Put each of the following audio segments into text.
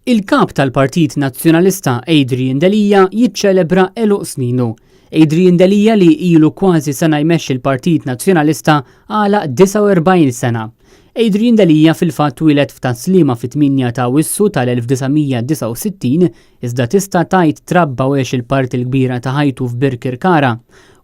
Il-Kap tal-Partit Nazzjonalista Adrian Delia jiċċelebra għeluq sninu. Adrian Delia li ilu kważi sena jmexxi l-Partit Nazzjonalista għalaq 49 sena. Adrian Delia fil-fatt twieled f'Tas-Sliema fit-8 ta' Awwissu tal-1969 iżda tista' tgħid trabba u għex il-parti l-kbira ta' ħajtu f'Birkirkara.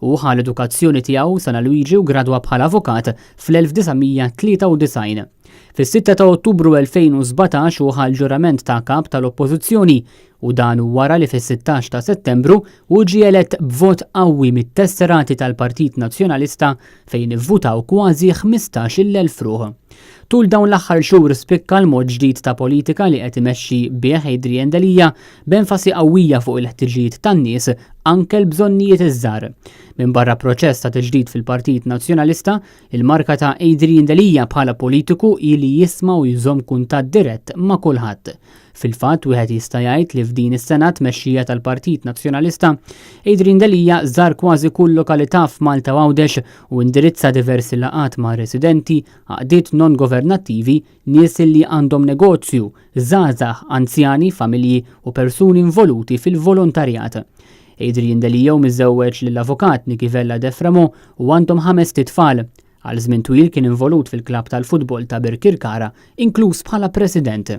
Hu ħa l-edukazzjoni tiegħu San Alwiġi u gradwa bħala avukat fl-1993. Fis-6 ta' Ottubru 2017 hu ħa l-ġurament ta' Kap tal-Oppożizzjoni u dan wara li fis-16 ta' Settembru hu ġie elett b'vot qawwi mit-tesserati tal-Partit Nazzjonalista fejn ivvutaw kważi 15,000 ruħ. Tul dawn l-aħħar xhur spikka l-mod ġdid ta' politika li qed imexxi bih Adrian Delia b'enfasi qawwija fuq il-ħtiġijiet tan-nies anke l-bżonnijiet iż-żgħar. Minbarra proċess ta' tiġdid fil-Partit Nazzjonalista, Il-marka ta' Adrian Delia bħala politiku hi li jisma' u jżomm kuntatt dirett ma' kulħadd. Fil-fatt, wieħed jista' jgħid li f'din is-sena tmexxija tal-Partit Nazzjonalista, Adrian Delia żar kważi kull lokalità f'Malta u Għawdex u indirizza diversi laqgħat ma' residenti, għaqdiet non-governattivi, nies li għandhom negozju, żgħażagħ, anzjani, familji u persuni involuti fil-volontarjat. Adrian Delia hu miżżewweġ lill-avukat Nicky Vella de Fremaux u għandhom ħamest itfal. Għal żmien twil kien involut fil-klabb tal-futbol ta' Birkirkara, inkluż bħala president.